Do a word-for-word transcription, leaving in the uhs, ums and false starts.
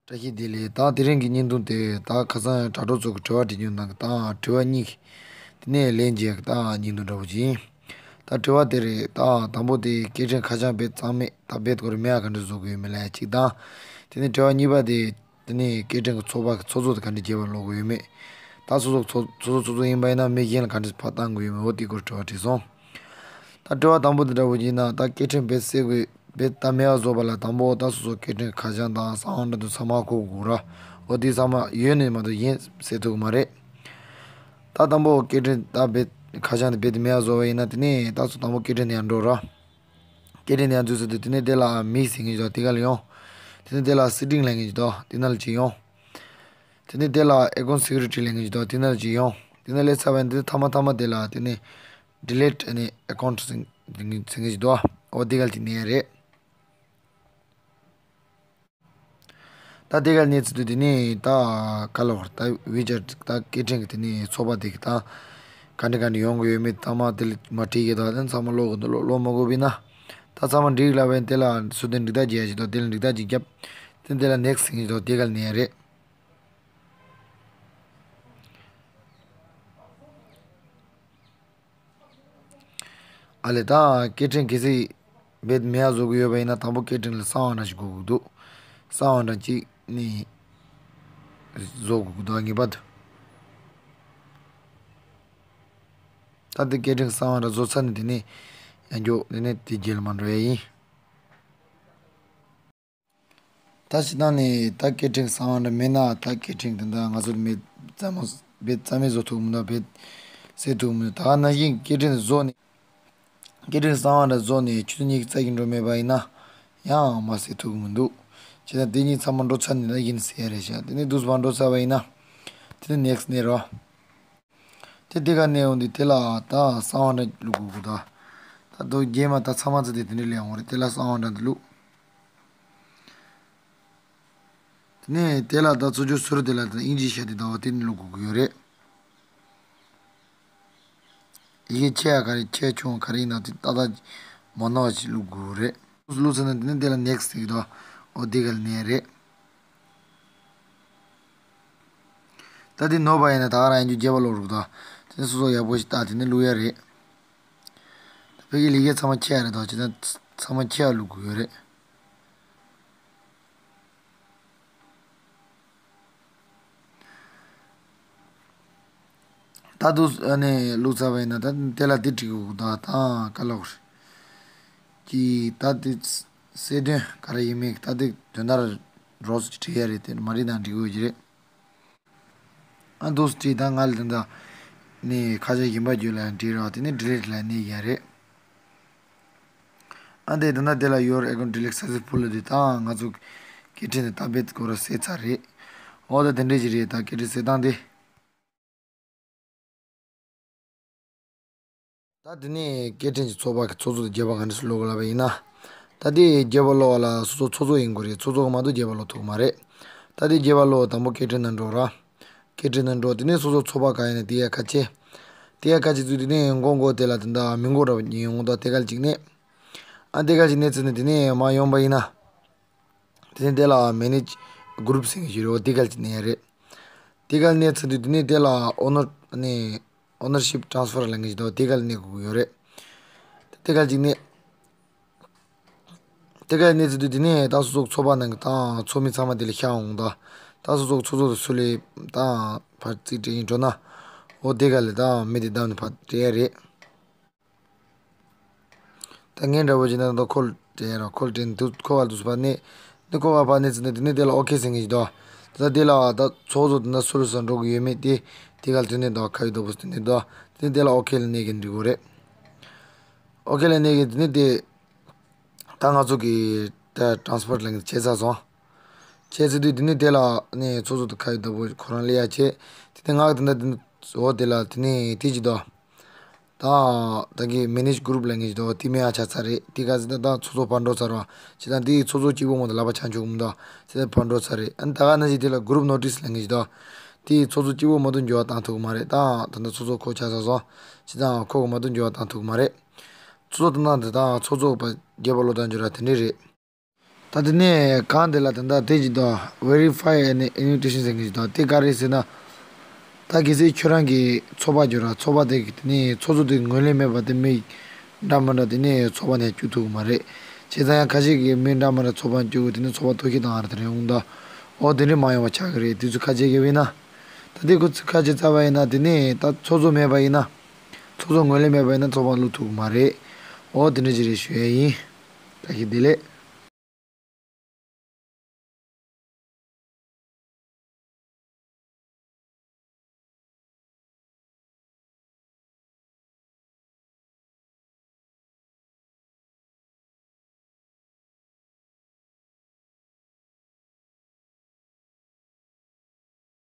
བཀྲ་ཤིས་བདེ་ལེགས། ད་དེ་རིང་གི་བརྙན་ཐུང་དེ་ད་ཁ་སང་དྲ་གྲོགས་ཚོ་གི་དྲི་བ་དྲི་རྒྱུ་ནང་གི་ད་དྲི་བ་གཉིས་ཀྱི་དེ་ནས་ལན་འཇལ་གི་ད་བརྙན་ཐུང་འདྲ་པོ་ཅིག་ཡིན། ད་དྲི་བ་དེ་རེད། ད་དང་པོ་དེ་སྐད་འཕྲིན་ཁ་བྱང་རྦད་གཙང་མེད། ད་རྦད་ཁོ་རང་མེད་ཡ་ག་འདྲ་བཟོ་དགོས་ཡོད་མེད་ལབ་ཡ་གཅིག་དང་། དེ་ནས་དྲི་བ་གཉིས་པ་དེ། དེ་ནས་སྐད་འཕྲིན་གྱི་ཚོགས་པ་གི་ཚོགས་གཙོ་དེ་ག་འདྲ་རྒྱབ་ལ་ལོག་དགོས་ཡོད་མེད། ད་སོ་སོ་ཚོགས་ཚོགས་གཙོ་ཡིན་པ་ཡིན་ན་མི་གཞན་ལ་ག་འདྲ་ཕར་བཏང་དགོས་ཡོད་མེད། འོ་དེ་སྐོར་དྲི་བ་དྲིས་སོང་། ད་དྲི་བ་དང་པོ་དེ་འདྲ་པོ་ཡིན་ན། ད་སྐད་འཕྲིན་རྦད་བསད་དགོས། རྦད་ད་མེད་པ་བཟོ་བ་ལ་དང་པོ་ད་སོ་སོ་སྐད་འཕྲིན་ཁ་བྱང་དང་གསང་བ་འདྲ་དུ་ཚང་མ་བཀོག་དགོས་ར། འོ་དེ་ཚང་མ་ཡོད་ནས་མ་གཏོགས་གཞན་བསད་ཐུབ་ཀྱི་མ་རེད། ད་དང་པོ་སྐད་འཕྲིན་ད་རྦད་ཁ་བྱང་དེ་རྦད་དེ་མེད་པ་བཟོ་བ་ཡིན་ན། དེ་ནས་ད་སོ་དང་པོ་སྐད་འཕྲིན་ནང་འགྲོ་ར། སྐད་འཕྲིན་ནང་འཛུལ་ཚར་དུས་དེ་ནས་དེ་ལ་མི་ཟེར་མཁན་ཞིག་འདུག་དེ་ག་ལ་ཡོང་། དེ་ནས་དེ་ལ་སི་ཊིང་ལབ་མཁན་ཞིག་འདུག་དེ་ནང་ལ་ཅིག་ཡོང་། དེ་ནས་དེ་ལ་ཨེ་ཀོན་སི་ཀུ་རི་ཊི་ལབ་མཁན་ཞིག་འདུག་དེ་ནང་ལ་ཅིག་ཡོང་། དེ་ནས་སླེབས་ཚར་བ་ཡིན་དུས་མཐའ་མ་མཐའ་མ་དེ་ལ་དེ་ནས་ཌི་ལིཊ་ཨ་ནི་ཨེ་ཀོན་ཊི་ཟེར་མཁན་ཞིག་འདུག་འོ་དེ་ག་ལ་ཅིག་གནོན་ཡ་རེད། ད་དེ་ག་གནོན་ཚར་དུས་དེ་ནས་ད་ག་ལ་བར་ད་ཝི་ཅེཊ་ད་སྐད་འཕྲིན་གྱི་དེ་ནས་ཚོགས་པ་དེ་གི་ད་ག་འདྲ་ག་འདྲ་ཡོང་གི་ཡོད་མེད་ཚང་མ་དེ་ལ་མར་བྲིས་ཀྱི་འདུག་དེ་ཚང་མ་ཀློག་གི་འདུག་ཀློག་ཀློག་མ་དགོས་པ་ཡིན་ན། ད་ཚང་མ་འགྲིག་ལབ་པ་ཡིན། དེ་ལ་སུ་དེ་འགྲིག་རྟགས་རྒྱག་ཡ་ཞིག་འདུག་དེ་ལ་འགྲིག་རྟགས་ཅིག་བརྒྱབ། དེ་དེ་ལ་ནེག་སི་ཊི་ཟེར་མཁན་ཞིག་འདུག་དེ་ག་ལ་གནོན་ཡ་རེད། ཨ་ལས། ད་སྐད་འཕྲིན་གལ་སྲིད་རྦད་མེད་པ་བཟོ་དགོས་ཡོད་པ་ཡིན་ན། དང་པོ་སྐད་འཕྲིན་ལ་གསང་བ་འདྲ་ཞིག་དགོས་ཀྱི་འདུག་གསང་བ་འདྲ་ཅིག་ནི་བཟོ་དགོས་ཀྱི་འདུག་ངེས་པར་དུ། ད་དེ་སྐད་འཕྲིན་གསང་བ་འདྲ་བཟོ་ཚར་ནས་དེ་ནས་ཡང་མགྱོགས་དེ་ནས་དེ་རྗེས་ལ་མར་འགྲོ་ཡ་ཡིན། ད་སྤྱིར་བཏང་ནས་ད་སྐད་འཕྲིན་གསང་བ་འདྲ་མེད་ན། ད་སྐད་འཕྲིན་དེ་འདྲ་ང་ཚོ་མེད་རྩ་མ་རྦད་རྩ་མེད་བཟོ་ཐུབ་མི་འདུག་རྦད་བསད་ཐུབ་མི་འདུག་ད་ག་ནང་བཞིན་སྐད་འཕྲིན་བཟོ་ནས། སྐད་འཕྲིན་གསང་བ་འདྲ་བཟོ་ནས་ཆུ་ཚོད་གཉིས་ཀྱི་རྩ་བཞིན་འགྲོ་མེད་པ་ཡིན་ན། ཡང་མར་བསད་ཐུབ་ཀྱི་མི་འདུག་བྱས་ཙང་དེ་གཉིས་ཚང་མ་འགྲོ་ཚར་ནས་ད་གཞི་ནས་བསད་ཡ་རེད་ཤག་དེ་ནས་དུས་ཚོད་འགྲོ་ཚར་བ་ཡིན་ན། དེ་ནས་ནེག་སི་ཊི་གནོན་རོགས། དེ་དེ་ག་གནོན་འོང་དུས་དེ་ལ་ད་གསང་བ་འདྲ་བླུག་དགོས་ཀྱི་འདུག་ད་དུང་རྗེས་མ་ད་ཚང་མ་ཚར་དུས་དེ་འདྲ་སླེབས་འོང་རེད། དེ་ལ་གསང་བ་འདྲ་འདི་བླུག་དེ་ནས་དེ་ལ་ད་ཚུར་ཕྱོགས་ཟུར་དེ་ལ་ད་དབྱིན་ཇི་བཤད་དེ་ཟླ་བ་དེ་ནས་བླུག་དགོས་ཀྱི་ཡོད་རེད། ཡི་གེ་ཆེ་ཡ་ག་རེ་ཆེ་ཆུང་ག་རེ་ཡིན་ན་དེ་ཏག་ཏག་མ་ནོར་བ་ཞིག་བླུག་དགོས་རེད། བླུག་ཚར་ན་དེ་ནས་དེ་ལ་ནེག་སི་ཊི་ཟེར་གྱི་འདུག་འོ་དེ་ག་ལ་གནོན་ཡ་རེད། ད་དེ་ནོར་བ་ཡིན་ན་ད་ག་རང་ཡིན་རྒྱུ་རྗེས་པ་ལོག་རུག་ད། དེ་ནས་སོ་སོ་ཡག་པོ་ཞིག་བལྟས་དེ་ནས་བླུག་ཡ་རེད། ད་ཕ་གིའི་ལི་ཁེ་ཚང་མ་ཁྱེར་ཡ་རེད་ད། ཇི་ལྟར་ཚང་མ་ཁྱེར་ཡ་བླུག་དགོས་ཡོད་རེད། ད་དུ་ཨ་ནི་བླུག་ཚར་བ་ཡིན་ན་ད་དེ་ལ་དེ་བྲིས་དགོས་ད། ད་ག་ལོག་རེད། ཀྱི་ད་དེ་གསལ་དོན་ག་རེ་ཡིན་མིན་ད་དེ་དོན་དག་རོབ་ཙམ་བྲིས་ཡ་རེད། དེ་མ་བྲིས་ན་འགྲིག་གི་ཡོད་ཀྱི་རེད། ཨ་འདུག་སེ་བྲིས། ད་ང་ལ་དེ་འདྲ་ནས་ཁ་ཤས་གཞན་པ་བརྒྱུད་ལ་ཡང་བྲིས་རོགས། དེ་ནས་ཌི་ལིཊ་ལ་གནོན་ཡ་རེད། ཨ་དེ་དེ་འདྲ་དེ་ལ་Your account delete successfully ལབ་དུས་ད་ང་ཚོ་སྐད་འཕྲིན་དེ་ད་རྦད་ཁོ་རང་བསད་ཚར་རེད། འོ་ད་དེ་འདྲ་ཞིག་རེད། ད་སྐད་འཕྲིན་བསད་སྟངས་དེ། ད་དེ་ནས་སྐད་འཕྲིན་གྱི་ཚོགས་པ་གི་ཚོགས་གཙོ་དང་རྒྱབ་པ་ག་འདྲ་སེ་ཀློག་དགོས་ལབ་པ་ཡིན་ན། ད་དེ་རྒྱབ་པ་ཀློག་པ་ལ་སོ་སོ་ཚོགས་གཙོ་ཡིན་དགོས་རེད། ཚོགས་གཙོ་གིས་མ་གཏོགས་རྒྱབ་པ་ཀློག་ཐུབ་ཀྱི་མ་རེད། ད་དེ་རྒྱབ་པ་ཀློག་དང་པོ་སྐད་འཕྲིན་ནང་འགྲོ་ར། སྐད་འཕྲིན་ནང་འགྲོ། དེ་ནས་སོ་སོ་ཚོགས་པ་ག་ཡིན་ན་དེ་ཡར་ཁ་ཕྱེ། དེ་ཡར་ཁ་ཕྱེ་དུས་དེ་ནས་མགོ་མགོ་དེ་ལ་དེ་འདྲ་མི་མགོ་འདྲ་པོ་གཉིས་ཡོང་གི་འདུག་དེ་ག་ལ་གཅིག་གནོན། ཨ་དེ་ག་གཅིག་གནོན་ཚར་ནས་དེ་ནས་མར་ཡོང་པ་ཡིན་ན། དེ་ནས་དེ་ལ་Manage Group ཟེར་མཁན་ཞིག་རེད། འོ་དེ་ག་ལ་གཅིག་གནོན་ཡ་རེད། དེ་ག་ལ་གནོན་ཚར་དུས་དེ་ནས་དེ་ལ་Owner ཨ་ནི་Ownership Transfer ལབ་མཁན་ཞིག་འདུག་དེ་ག་ལ་གནོན་དགོས་ཀྱི་ཡོད་རེད། དེ་ག་ལ་གཅིག་གནོན། དེ་ག་ལ་གནོན་ཚར་དུས་དེ་ནས་ད་སོ་སོ་ཚོགས་པ་ནང་གི་ད་ཚོགས་མི་ཚང་མ་དེ་ལ་ཤར་འོང་ད། ད་སོ་སོ་ཚོགས་གཙོ་དེ་སུ་ལ་ད་ཕར་རྩིས་སྤྲད་ཡིན་འགྲོ་ན། འོ་དེ་ག་ལ་ད་མི་དེ་བདམས་ནས་ཕར་སྤྲད་ཡ་རེད། ད་ངས་འདྲ་པོ་བྱས་ན་ད་ཁོ་ལ་སྤྲད་ཡ་ར། ཁོ་ལ་སྤྲད་ནས་དུ་ཁོ་ག་ལ་དུ་སུ་ཕར་གནོན། ནི་ཁོ་ག་ཕར་གནོན་ཚར་ནས་དེ་ནས་དེ་ལ་ཨོ་ཁེ་ཟེར་མཁན་ཞིག་འདུག་དེ་ད་དེ་ལ་ད་ཚོགས་གཙོ་དེ་ད་སུ་ལ་སུ་འགྲོ་གི་ཡོད་མེད་དེ་དེ་ག་ལ་དེ་ནས་ད་ཁ་ཡོད་ད་པོ་སུ་དེ་ནས་འདུག་དེ་ནས་དེ་ལ་ཨོ་ཁེ་ལ་གནོན་གི་འགྲིག་གི་རེད། ཨོ་ཁེ་ལ་གནོན་གི་དེ་ནས་དེ། ད་ང་ཚོ་གི་ད་ཊ་རན་སི་པོར་ཊི་ལེན་བྱས་ཚར་སོང་། བྱས་ཚར་དུས་དེ་ནས་དེ་ལ་ནས་ཚོགས་གཙོ་དེ་ཁ་ཡོད་ད་པོ་ཁོ་རང་སླེབས་ཡ་བྱས། དེ་ནས་ང་གི་དེ་འདྲ་དེ་འོ་དེ་ལ་དེ་ནས་དེ་ཅི་དོ། ད་ད་གི་Manage Group ལབ་མཁན་ཅི་དོ་དེ་མེད་ཡ་ཆགས་ཚར་རེད། དེ་ག་ཚོད་ད་ཚོགས་གཙོ་ཕར་འགྲོ་ཚར་བ། བྱས་ཙང་དེ་ཚོགས་གཙོ་གཅིག་པོ་མ་གཏོགས་ལག་པ་འཆང་ཆོག་གི་མི་འདུག་བྱས་ཙང་ཕར་འགྲོ་ཚར་རེད། ཨ་ནི་ད་ག་ནང་བཞིན་དེ་ལ་Group Notice ལབ་མཁན་ཅི་དོ། དེ་ཚོགས་གཙོ་གཅིག་པོ་མ་གཏོགས་འགྱུར་བ་བཏང་ཐུབ་ཀྱི་མ་རེད། ད་ད་ལྟ་ཚོགས་གཙོ་ཁོ་ཆགས་ཚར་སོང་། བྱས་ཙང་ཁོ་གི་མ་གཏོགས་འགྱུར་བ་བཏང་ཐུབ་ཀྱི་མ་རེད། ཚོགས་གཙོ་དེ་ནང་དེ་དང་ཚོགས་གཙོ་པ་རྒྱབ་པ་ཀློག་སྟངས་འགྱུར་བ་དེ་འདྲས་རེད། ད་དེ་ནས་གང་དེ་ལ་ད་ལྟ་དེ་ཅིག་དང་verify and invitation ཟེར་མཁན་ཅིག་དང་དེ་ག་རེ་ཟེར་ན། ད་གལ་སྲིད་ཁྱོད་རང་གི་ཚོགས་པ་འགྱུར་ར་ཚོགས་པ་དེ་གི་དེ་ནས་ཚོགས་གཙོ་དེ་ངོས་ལེན་མེད་པ་དེ་མི་འདྲ་མི་འདྲ་དེ་ནས་ཚོགས་པ་ནས་བསྐྱུར་ཐུབ་ཀྱི་མ་རེད། བྱས་ཙང་ཡང་ཁ་ཤས་ཀྱིས་མི་འདྲ་མི་འདྲ་ཚོགས་པ་བསྐྱུར་དེ་ནས་ཚོགས་པ་ཐོར་བཤིག་བཏང་ཡ་རེད། དེ་རིང་འོང་ད་འོ་དེ་འདྲ་མ་ཡོང་བ་ཆགས་ཀྱི་རེད། དེ་ཚོ་ཁ་ཆད་བརྒལ་བ་ཡིན་ན། ད་དེ་ཁོ་ཚོས་ཁ་ཆད་བཅད་པ་ཡིན་ན་དེ་ནས་ད་ཚོགས་གཙོ་མེད་པ་ཡིན་ན། ཚོགས་གཙོ་ངོས་ལེན་མེད་པ་ཡིན་ན་ཚོགས་པ་བླུག་ཐུབ་ཀྱི་མ་རེད། འོ་དེ་འདྲ་ཅིག་རེད་ཞུ་ཡ་ཡིན། བཀྲ་ཤིས་བདེ་ལེགས།